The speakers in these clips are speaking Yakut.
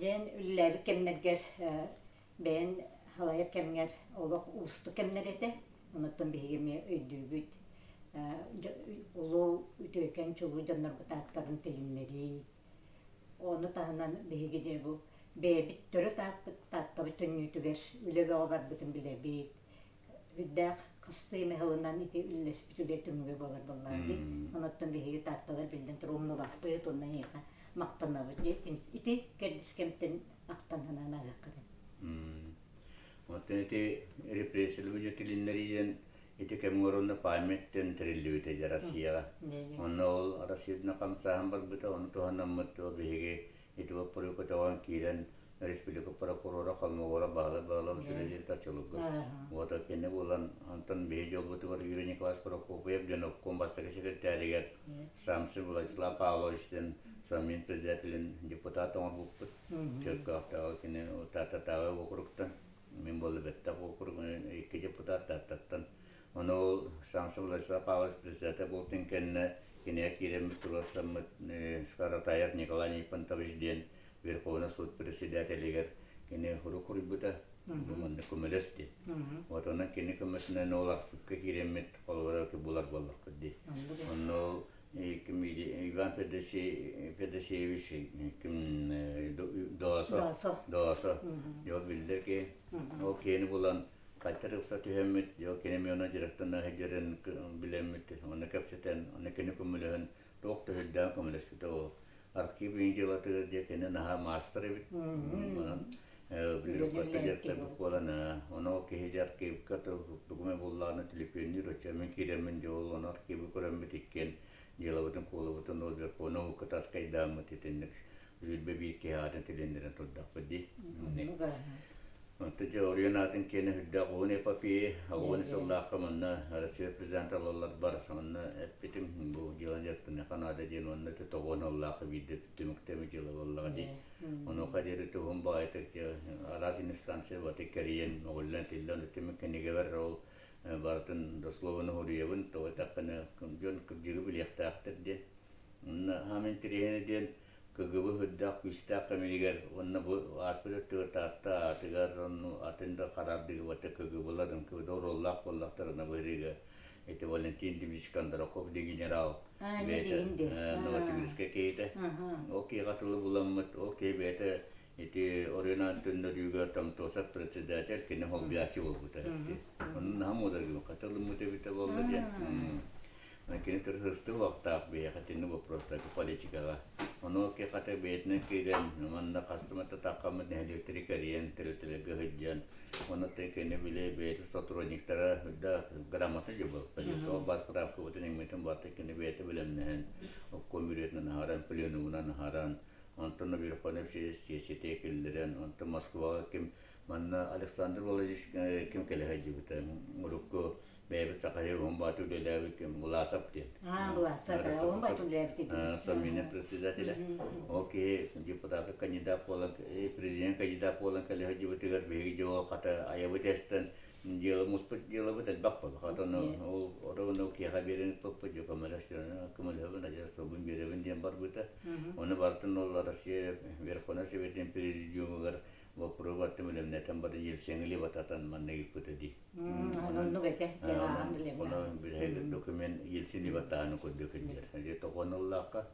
Дьэн үлэлээбит кэмнэргэр бэйэн халайар кэмҥэр олох уустук кэмнэр этэ. Онуттан биһиги эмиэ өйдүүбүт. Улуу үтүөкэн чулуу дьоннорбут ааттарын тилиннэрии. Ону таһынан биһиги дьэ бу бэйэбит төрүт ааппыт Тааттабыт төннүүтүгэр үлэ бөҕө барбытын билэбит. Үрдээх хастыы эмэ сылынан ити үллэспит үлэ түмүгэ буолар буоллаҕа дии. Онуттан биһиги таатталар биллэн турар умнубаппыт уонна эйиэхэ махтанабыт дии. Ити кэрдис кэмтэн ахтан санаан ааһыаххытын. Оттон ити репрессиялыы тилиннэриинэн ити кэмҥэ уонна память диэн тэриллибитэ дьэ Россияҕа. Онно ол Россияны хамсааһын барбыта, ону туһанаммыт биһиги ити боппуруоһу көтөҕөн киирэн республика прокурора Холмогора Баһылай Баһылов сүрүннүүр тачылыгы. Уота кини буолан, онтон биһи дьолбутугар Юрий Николаевич Прокопьев диэн обком бастакы секретаригар Самсин Владислав Павлович диэн Совмин председателин депутат оҥорбуппут. Чөркөөхтөөҕү кини Тааттатааҕы уокуруктан, мин буолла Бэттэх уокурук икки депутат Тааттаттан. Ону ол Самсин Владислав Павлович председатель буолтун кэннэ кинигэ киирэммит туруорсаммыт Скоротаев Николай Нифонтович диэн Верховный суд председателигэр кини сурук суруйбута, бу манна көмөлөс диэн. Вот онон кини көмөсүнэн ол архивка киирэммит холобура булар буоллахпыт дии. Онно ол ким Иван Федосеевич ким Доосо Доосо дьол биллэр ки ол киһини булан хайтар ыкса түһэммит дьол кини эмиэ директорна сылдьарын билэммит онно кэпсэтэн онно кини көмөлөһөн туох да үрдээн көмөлөспүтэ ол архив дьыалатыгар диэ кини наһаа маастар эбит. Онон билируккатта дьарыктарбыт буолан ону ол киһи дьэ архивка тугу эмэ буллаҕына түлүпүөннүүр оччо мин киирэммин дьэ ол ону архивы көрөммүт иккиэн дьыалабытын куолабытын ол Верховнай уһукка таскайдааммыт итинник 21 киһи аатын тилиннэрэн турдахпыт дии. Онто дьэ Орион аатын киэнэ үрдээх уһун эпопея, уон сыллаахха манна Россия президента ылалларбар онно эппитим бу дьыала дьарыктаныахха наада диэн уонна ити тоҕуон сыллаахха биирдэ түмүктэми дьыала буоллаҕа дии. Онуоха диэри туһун баҕайытык араас инстанция баты кэрийэн мөҕүллэн тиллэн түмүк кинигэбэр ол барытын дословно суруйабын тоҕо эттэххинэ дьон кырдьыгы билиэхтээхтэр диэн. Онно хаам интэриэһинэ диэн КГБ үрдээх күүстээх кэмигэр уонна бу ааспыт өттүгэр Таатта аатыгар онну атын да хараардыгыбата КГБ-лар НКВД оруоллаах буоллахтарына быһырыыга ити Валентин Дмитриевич Кондраков диэн генерал бэйэтэ Новосибирскай киһитэ. Ол киһиэхэ тылы буламмыт, ол киһи бэйэтэ ити Оройуонаан төннөрүүгэ Томтосов председатель кини холбуйааччы буолбута. Онон наһаа муодаргыммакка тылыммыт эбитэ буолла диэн. Кини тырыһыстыы уохтаах биһиэхэ итинник боппуруостарга политикаҕа. Ону хата бэйэтинэн киирэн, манна хастымата таххаммыт нэһилиэктэри кэрийэн, тэрилтэлэргэ сылдьан, ону кини били бэйэтин сотрудниктара да грамотно дьыбылпа ол бас справкабытын иҥмитин барыта кини бэйэтэ бэлэмнэһэн, обком бүрүөтүнэн аһаран, пленумунан аһаран, онтон Верховный сессия киллэрэн, онтон Москваҕа ким манна Александр Владимирович ким кэлэ сылдьыбыта, урукку бэйэбит саха уһун бааты үлэлээбит ким Власов диэн. Аа, Власов, уһун бааты үлэлээбит этибит. Совмина председателя. Ол киһи депутаты кандидат буолан, президент кандидат буолан кэлэ сылдьыбытыгар биһиги дьэ ол хата айабыт эстэн дьыала муспут дьыалабыт элбэх буолла. Хата ол ону киэхэ биэрэн ыппыппыт дьэ көмөлөс көмөлөһөбүн адьас тылбын биэрэбин диэн барбыта. Ону барытын ол Россия Верховнай Советын президиумугар боппуруоһу барытын бэлэмнэтэн баран Ельциҥҥэ бататан манна ыыппыта дии. Оннук этэ, дьаһааҕын билэммин. Ону билэһигэр документ Ельцин баттааһыны курдук кэлдьэр. Дьэ тоҕуон ыллаахха.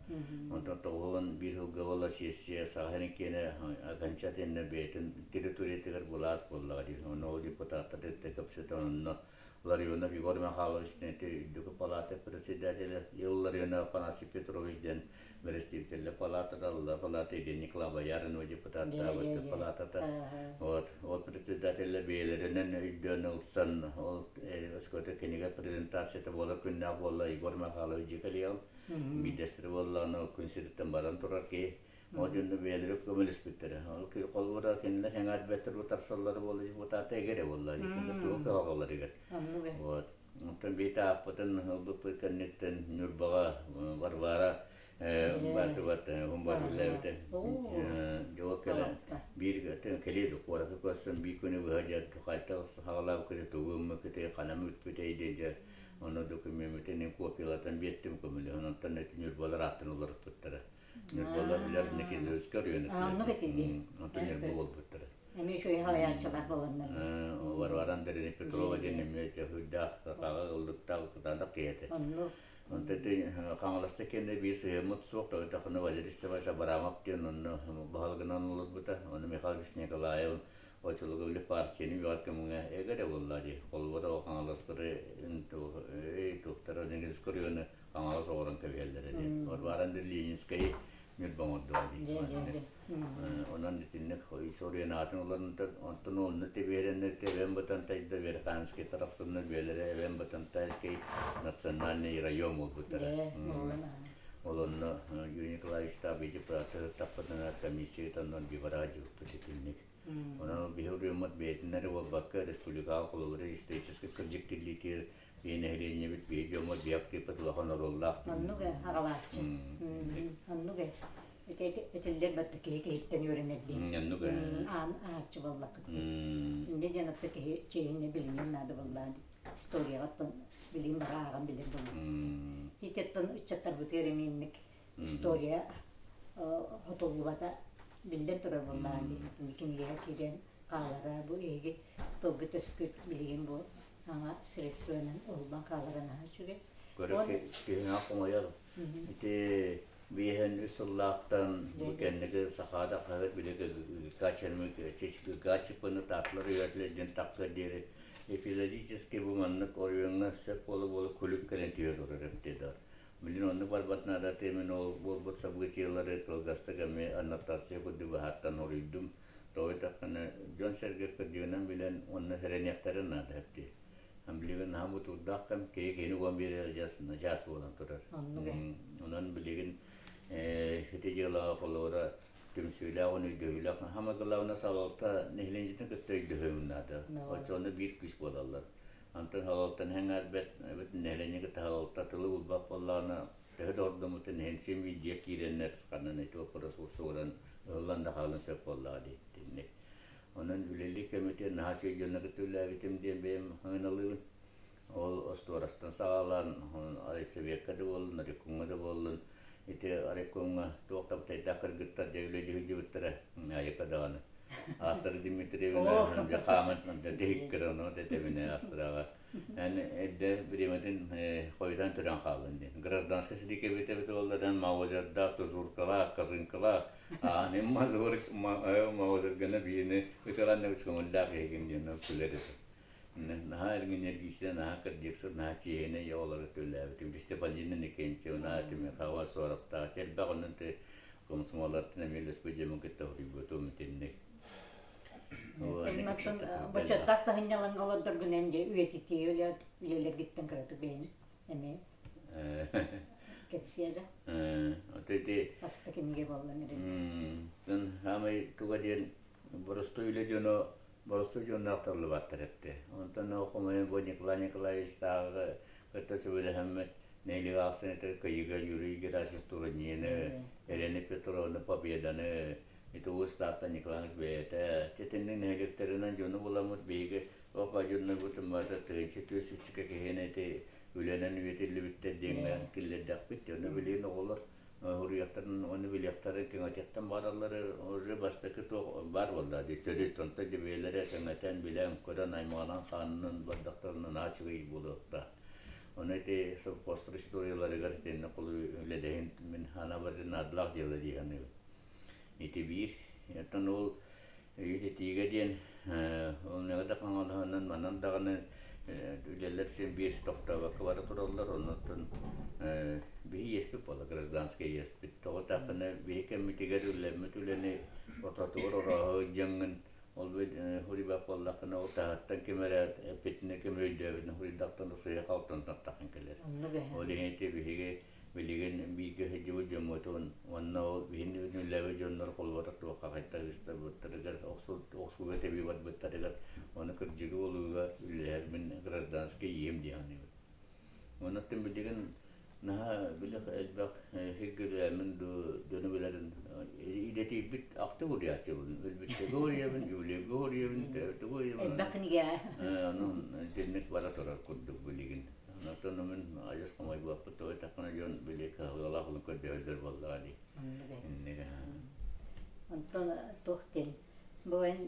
Онтон 91 сылга буола сессия Саха сирин киэнэ окончательно бэйэтин территориятыгар былаас буоллаҕа дии. Онно ол депутаттар кэпсэтэн онно Ларионов Егор Михайлович Үрдүкү палата председателя Ил Ларионов Афанасий Петрович диэн бэрэстэбиитэллэр палатата, Алла палата Евгений Николаевич Бояринова депутаттаабыт палатата. Вот, ол председателлэр бэйэлэринэн өйдөөн ылсан, ол өскөтө кинигэ презентацията буолар күннээх буолла Егор Михайлович Дьикалиев, биирдэстэрэ буоллаҕына күн сириттэн баран турар киһи. Ол дьонно бэйэлэрэ көмөлөспүттэрэ. Ол холобура кинилэр эҥээрбэттэр утарсаллара буолла депутата эгэрэ буолла, тугу кыһалҕаларыгар. Вот. Онтон биитэ ааппытын ылбыппыт кэнниттэн Ньурбаҕа Варвара бардыбат бар үлэлээбитэ. Дьол кэлэн биир кэлиэ куоракка көрсөн биир күнү быһа дьэ хайдах саҕалаабыккыты тугу ыммыккыты ханан бүппүтэй диэн дьэ ону докумеммытын копиялатан биэртим көмөлөһөн онтон эти Ньурбалар ааттан уларыппыттара. Ньурбалар билэр Никизевскай оройуон этилэр. Оннук этиги. Онтон Ньурба буолбуттара. Эмиэ үчүгэй халайааччылар буоланнар. Варвара Андреевна Петрова диэн эмиэ үрдээх сахаҕа ыллыктаах кытаанах киһи этэ. Оннук. Онтон ити Хаҥаласта кэннэ биир сыһыаммыт суох, тоҕо Валерий Степанович Абрамов диэн онно баһылыгынан олорбута. Ону Михаил Ильич Николаев очолого били партияны үөҕэр кэмҥэ эгэрэ буолла дии. Холобура ол Хаҥаластары туохтара Ленинскэй оройуону Хаҥалас оҥорон кэбиһэллэрэ диэн. Варвара Ленинскэйи Ньурба оҥордуга дии. Онон итинник историянын аатын ылан онтон онно тэбиэрэннэр Эбэн Бытантайда Верханский тарафтаннар бэйэлэрэ Эбэн Бытантайский национальный район буолбуттара. Ол онно Юрий Николаевичтаах биһиги тахпытына комиссия онон бибара дьылпыт итинник. Онон биһи уруйуммут бэйэтиннэри буолбакка республикаҕа холобура историческай кырдьык тиллиитигэр биһи нэһилиэнньэбит биһи дьоммут биһи активпыт улахан оруоллаах. Оннук ээ, аҕалааччы. Оннук ээ. Этиллэр батта киһи киһиттэн үөрэнэр диэн. Оннук ээ. Аан ааччы буоллаххыт. Инде диэн отто киһи чиэһинэ билиниэн наада буоллаа. Историяҕа оттон билигин бара ааҕан билэр буоллум. Ититтэн ыччаттарбытыгар эмиэнник история хотуллубата биллэн турар буоллаҕа дии. Кинигэҕэ киирэн хаалара бу эһиги тылгыт өскүт билигин бу саҥа средствонан уһуллан хаалара наһаа үчүгэй. Көрө киһиҥэ хомойор. Ити биэһэн үс сыллаахтан бу кэнники Сахаада хаһыат били ГКЧП-ны таатылар үөрэтилэр диэн тахсыар диэри эпизодически бу маннык оройуоҥҥа сөп буола-буола күлүк кэлэн түһэ турар эбит да. Билин оннук барбат наадата мин ол буолбут событиелары кылгастык эмиэ аннотация курдук быһааттан оруйдум. Тоҕо диэтэххинэ, дьон-сэргэ кырдьыгынан билэн уонна сэрэниэхтэрин наада эбит. Билигин наһаа бутуурдаах кэм, киһи киһини уган биэрэр дьас начаас буолан турар. Онон билигин ити дьыалаҕа холобура түмсүүлээх уонна өйдөһүүлээх самое главное салалта нэһилиэнньэтин кытта өйдөһүөн наада. Оччоҕуна биир күүс буолаллар. Онтон салалтаны сэҥээрбэт, нэһилиэнньэ кытта салалта тылы булбат буоллаҕына, төһө да ордоммутун иһин син биир дьиэ киирэннэр ханан ити боппуруос уурсугуран ыһыллан да хаалан сөп буоллаҕа дии итинник. Онон үлэлии кэмитиэн наһаа үчүгэй дьонно кытта үлэлээбитим диэн бэйэм хаҥыналыыбын. Ол остуорастан саҕалаан райсоветка да буоллун, райкомҥа да буоллун, ити райкомҥа туох да бытайдаах кыргыттар дьэ үлэлии сылдьыбыттара айыка даҕаны. Астра Дмитриевна дьэ хааман тиһиккэр ону тэтэбинэ Астраҕа Эн эрдэ бириэмэтин хойутаан төрөөн хааллын диэн. Гражданскай сэрии кэбитэ эбитэ буоллар, маузердаах, тужуркалаах, косынкалаах, аанын маузергана биини ытыган көҥүллээх киһигин диэн күлэр этэ. Наһаа эргинергичнэ, наһаа кырдьыксыт, наһаа чиэһинэй оҕолору төлөөбүтүм. Степанина Никентьевна, Тимихова, Суораптаах, элбэх онон комсомоллартан эмиэ лөспүдьэмин кытта суруйбутум итинник. Бочуоттаах таһынньалаҥҥа олордоргунан дьэ үйэтитии үлэлэргиттэн кыратык бэйэҥ эмиэ кэпсиэ эрэ. Ити Хаста кинигэ буоллан эрэ. Саамай туга диэн боростуой үлэ дьоно боростуой дьонноох табыллыбаттар эттэ. Онтон хомойон бу Николай Николаевичтааҕы кытта сөбүлэһэммит нэһилиэк аахсын этэр Кыйыга Юрий Герасимович Турунины, Елена Петровна Победаны Ити Уус Таатта Николаевич бэйэтэ итинник нэһилиэктэринэн дьону буламмыт биһиги опа дьоннорбутун барыта тыһыынча түөрт сүүсчэкэ киһини ити үлэнэн үйэтиллибиттэр диэҥҥэ киллэрдэхпит. Ону билигин оҕолор уруйахтарын уонна билиэхтэрин кэҥэтиэхтэн баараллар уже бастакы туох баар буолла дии төрүт онтон дьэ бэйэлэрэ кэҥэтэн билэн көрөн аймаҕынан хаанынан бардахтарына наһаа үчүгэй буолуохтаах. Ону ити совхозтар историяларыгар итиннэ холу үлэлэһин мин санаабар наадалаах дьыала дии саныыбын. Ити биир. Оттон ол үйэтитиигэ диэн ол да хаҥалаһынан манан даҕаны үлэлэр син биир тохтообокко бара тураллар. Оннуттан биһи иэспит буолла, гражданскай иэспит. Тоҕо эттэххинэ, биһи кэммитигэр үлэммит үлэни ортотугар орооһо ыдьаҥҥын ол хуруйбат буоллаххына, ол таһыттан ким эрэ эппитинэ, ким өйдөөбүтүнэ хуруйдахтан сыыһа халтан таххан кэлэр. Ол иһин ити биһиги Билигин бииргэ сылдьыбыт дьоммутун уонна ол биһини үлэлээбит дьоннор холуота туохха хайдах ыыстарбыттарыгар, охсууга тэбии барбыттарыгар ону кырдьыгы булууга үлэлэһэр мин гражданскай иэм дии саныыбын. Онон билигин наһаа били элбэх сиргэ дуу дьону билэрин идэтийбит ахтыы уруйааччыбын. Өлбүттэргэ уруйабын, үбүлүөйгэ уруйабын, төрөөбүттэргэ уруйабын. Элбэх кинигэ. Онон итинник бара турар курдук билигин. Онтон мин адьас хомойбуоппут тоҕо эттэххинэ дьон били кыһалҕалаах олун көрдөһөллөр буоллаҕа дии. Иннигэ. Онтон туох диэн бу эн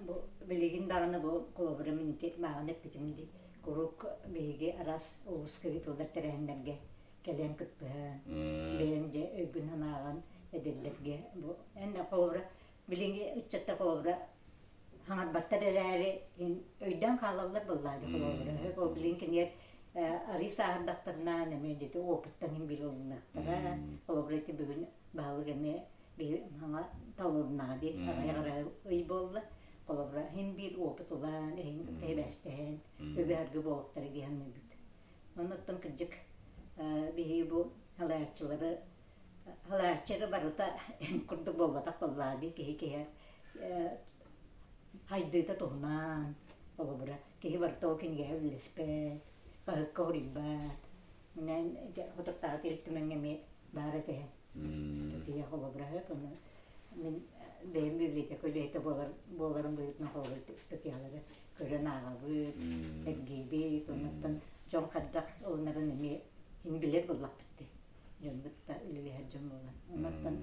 бу билигин даҕаны бу холобура мин ити мааҕын эппитим дии куруук биһиги араас улууска ыытыллар тэрээһиннэргэ кэлэн кыттыһан бэйэҥ дьэ өйгүн-санааҕын эдэрдэргэ бу эн холобура билиҥҥи ыччаттар холобура хаҥарбаттар эрээри өйдөөн хаалаллар быллаады холобура ол билин кинилэр арыы сааһырдахтарына эмиэ дьити опыттан иһин биир ылыныахтара холобура ити бүгүн баһылык эмиэ биһи хаҥа талылыннаҕа дии аҕыйах эрэ ый буолла холобура иһин биир опыт ылан иһин тэбэстэһэн үбү-аргы буолуохтара дии саныыбыт. Оннуттан кырдьык биһиги бу салайааччылары салайааччы барыта курдук буолбатах буоллаҕа дии киһи киһи хайдыыта туһунан холобура киһи барыта ол кинигэҕэ үллэспэт, хаһыакка уһуруйбат. Инэн хотуктааҕы Ил Түмэҥҥэ эмиэ баар этэ ыстатыйа холобура ону мин бэйэм библиотека үлэһитэ буолар буоларым быһыытынан холобур ыстатыйалары көрөн ааҕабыт, эргийбит, оннуттан дьон хайдах ылынарын эмиэ иһин билэр буоллахпыт дии. Дьоммут да үлэлэһэр дьон буолан. Оннуттан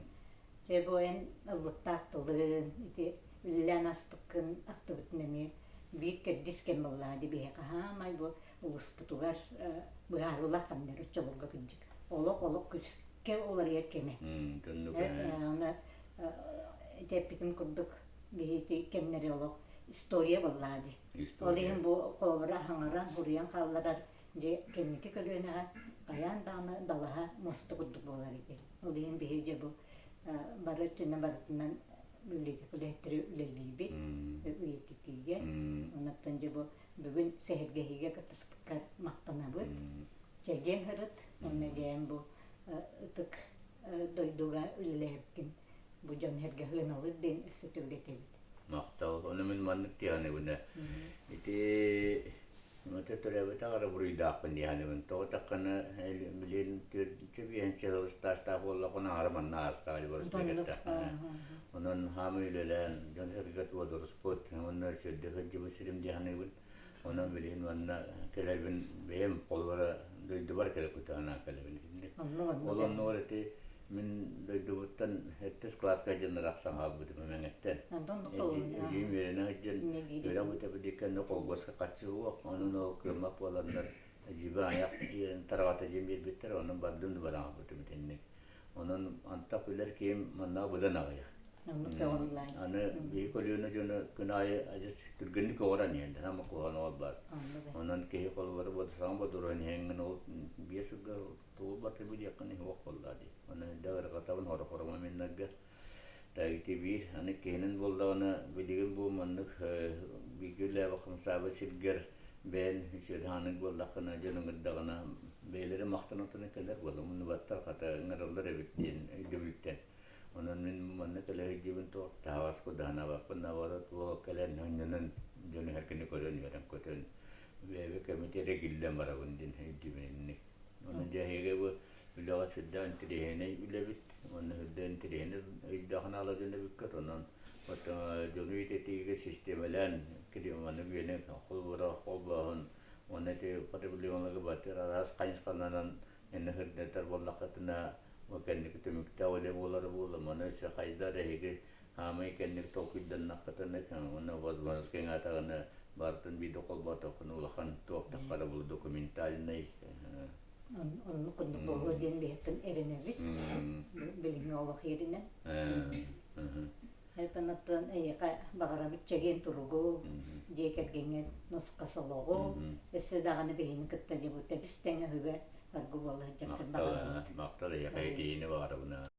чэ бу эн ыллыктаах тылын, ити үлэлээн астыккын ахтыбытын эмиэ биир кэрдиис кэм буоллаҕа дии биһиэхэ хаамай бу улууспутугар быһаарыылаах кэмнэр оччолорго кырдьык олох олох күүскэ уларыйар кэмэ. Аны ити эппитим курдук биһиги кэмнэри олох история буоллаҕа дии. Ол иһин бу холобура хаҥаран, суруйан хаалларар дьэ кэнники көлүөнэҕэ хайаан даҕаны далаһа муоста курдук буолар ити. Ол иһин биһиги дьэ бу бары өттүнэн барытынан библиотека үлэһиттэрэ үлэлиибит, үйэтитиигэ. Оннуттан дьэ бу бүгүн сэһэргэһиигэ кыттыспыккар махтанабыт. Чэгиэн сырыт уонна дьээн бу ытык дойдуга үлэлээбиккин бу дьон сэргэ сыаналыыр диэн өссө төгүл этэбит. Махтал. Ону мин маннык диэхинибинэ ити Мата төрөөбөтөх эрэ буруйдаахпын диэхинибин. Тоҕо эттэххинэ билигин түөртүнчэ биэһинчэ сыл ыстаастаах буоллахпына аҥара манна аастаҕа дьыбарыстык эттэххинэ. Онон хаамыы үлэлээн дьон-сэргэ туодуруспут уонна сүрдэ сылдьыбыт сирим диэхинибин. Онон билигин манна кэлэбин бэйэм холобура дойдубар кэлэ кутаанаа кэлэбин итинник. Ол оннугар ити мин дойдубуттан сэттис кылааска дьон арахсан хаалбытым Мэҥэттэн. Эдьиийим үөрэнэ сылдьан үөрэх бүтэбит кэннэ холкуоска харчы суох, онон ол кыаммат буоланнар эдьиийбин айах тараҕата диэн биэрбиттэр, онон бардым да баран хаалбытым итинник. Онон антах билэр киһим манна быдан аҕыйах. Аны биһи көлүөнэ дьоно күн аайы адьас түргэнник көҕөрөн иһэллэр, саҥа куһаҕан ол баар. Онон киһи холобура саҥа бодоруһан иһэҥҥин ол биэс сылга тугу барыта билиэххин иһи ох буоллаа дии. Онон эрдэ ыарырҕатабын хоро-хоромо миннарга. Ити биир аны киһинэн буоллаҕына билигин бу маннык бииргэ үлэлээбит хамсаабыт сиргэр бэйэн үчүгэйдик буоллаххына дьон ыҥырдаҕына бэйэлэрэ махтана отуна кэлэр буолла муннубаттар хата ыҥыраллар эбит диэн өйдөбүлтэн. Онон мин манна кэлэ сылдьыбын туох таһаҕас кудаһанаабаппын наоборот уол кэлэн ханньанан дьону эркини көрөн үөрэн көтөн бэйэбэ кэмитэ эрэ барабын диэн өйдүүбүн инник. Онон дьэ эһиги бу үлэҕэ сүрдээх интэриэһинэй үлэбит уонна сүрдээх интэриэһинэй өйдөөх-санаалаах дьон эбиккит. Онон дьону ититиигэ систиэмэлээн маны үөнэ холобура холбооһун уонна ити проблемаларга батыр араас хайысхаларынан иннэ сырдатар буоллаххытына бу кэнники түмүктээх үлэ буолара буолла. Маны өссө хайдах эһиги хаамай кэнник толкуйданнаххытына уонна возможность кэҥээтэҕинэ барытын биирдэ холботоххуна улахан туох таххара бу документальнай Оннук курдук буолуо диэн биһиэхтэн эрэнэбит билиҥҥи олох иэринэн. Хайпанаттан эйиэхэ баҕарабыт чэгиэн туругу, дьиэ кэргэҥҥэ нусхас олоҕу, өссө даҕаны биһини кытта дьыбыта бис тэҥэ үһүгэ баргы буола сылдьаргын баҕарабыт. Махтал эйиэхэ этиини баҕарабын.